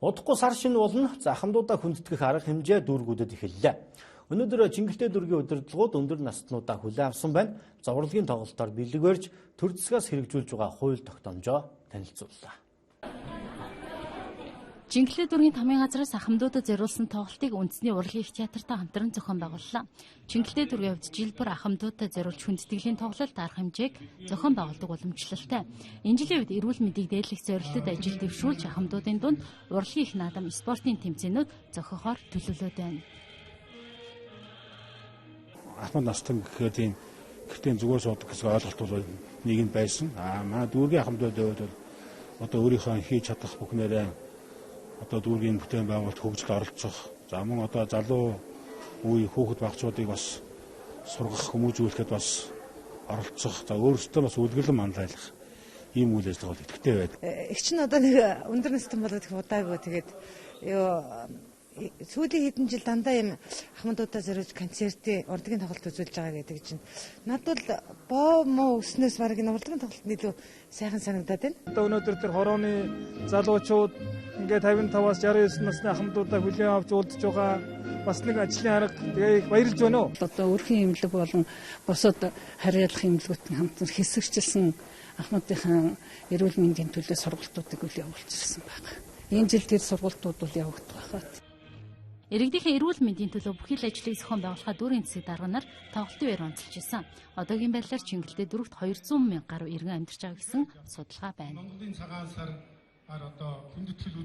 Удахгүй сар шинэ болно. За ахмадуудаа хүндэтгэх арга хэмжээ дүүргүүдэд эхэллээ. Өнөөдөр Чингэлтэй дүүргийн удирдлагууд өндөр наснуудаа хүлээн авсан байна. За урлагийн тоглолтоор бэлэг барьж төр засгаас хэрэгжүүлж байгаа хууль тогтоомжоо танилцууллаа. Жинхлээ дүүргийн тамийн газраас ахмадуудад зориулсан тоглолтыг үндэсний урлагийн их театртай хамтран зохион байгууллаа. Чингэлтэй дүүргийн хувьд жил бүр ахмадуудад зориулж хүндэтгэлийн тоглолт арга хэмжээг зохион байгуулдаг уламжлалтай. Энэ жилийн үед эрүүл мэндийг дээдлэх зорилтод ажил дэвшүүлж ахмадуудын дунд урлагийн их наадам, спортын тэмцээнүүд зохихоор төлөвлөд байна. Ахмад настан гэхээр тийм гэртээ зүгээр суудаг гэсэн ойлголт бол нэг нь байсан. Аа манай дүүргийн ахмадуудын хувьд бол одоо өөрийнхөө хийж чадах бүхнээрээ одоо дүүргийн бүтээн байгуулалт хөгжилд оролцох, за мөн одоо залуу үе хүүхэд багчуудыг бас сургах, хүмүүжүүлэхэд бас оролцох, за өөрсдөө бас үлгэрлэн манлайлах ийм үйл ажиллагаа бол идэвхтэй байдаг. Их чинь одоо нэг өндөр настай болоод их удаагүй тэгээд юу сүүлийн хэдэн жил дандаа юм ахмадуудаа зориулж концертын урлагийн тоглолт үзүүлж байгаа гэдэг чинь надад бол боо муу өснөөс бараг энэ урлагийн тоглолт илүү сайхан санагдаад байна. Одоо өнөөдөр тэр хорооны залуучууд ингээд 55-аас 69 насны ахмадуудаа хүлээн авч уулзж байгаа бас нэг ажлын арга, тэгээ их баярлж байна уу. Одоо өрхийн имлэг болон бусад харьяалах имлэгүүдтэй хамт хэсэгчилсэн ахмадынхаа эрүүл мэндийн төлөө сургалтуудыг үл явуулчихсан байна. Энэ жил тэр сургалтууд бол явагдах байхаа. Иргэдийнхээ эрүүл мэндийн төлөө бүхий л ажлыг зохион байгуулахаа дүүргийн засаг дарга нар тоглолтын үеэр онцолж исэн. Одоогийн байдлаар Чингэлтэй дүүрэгт 200 мянга гаруй иргэн амьдарч байгаа гэсэн судалгаа байна. Монголын цагаан сар одоо хүндэтгэл үзүү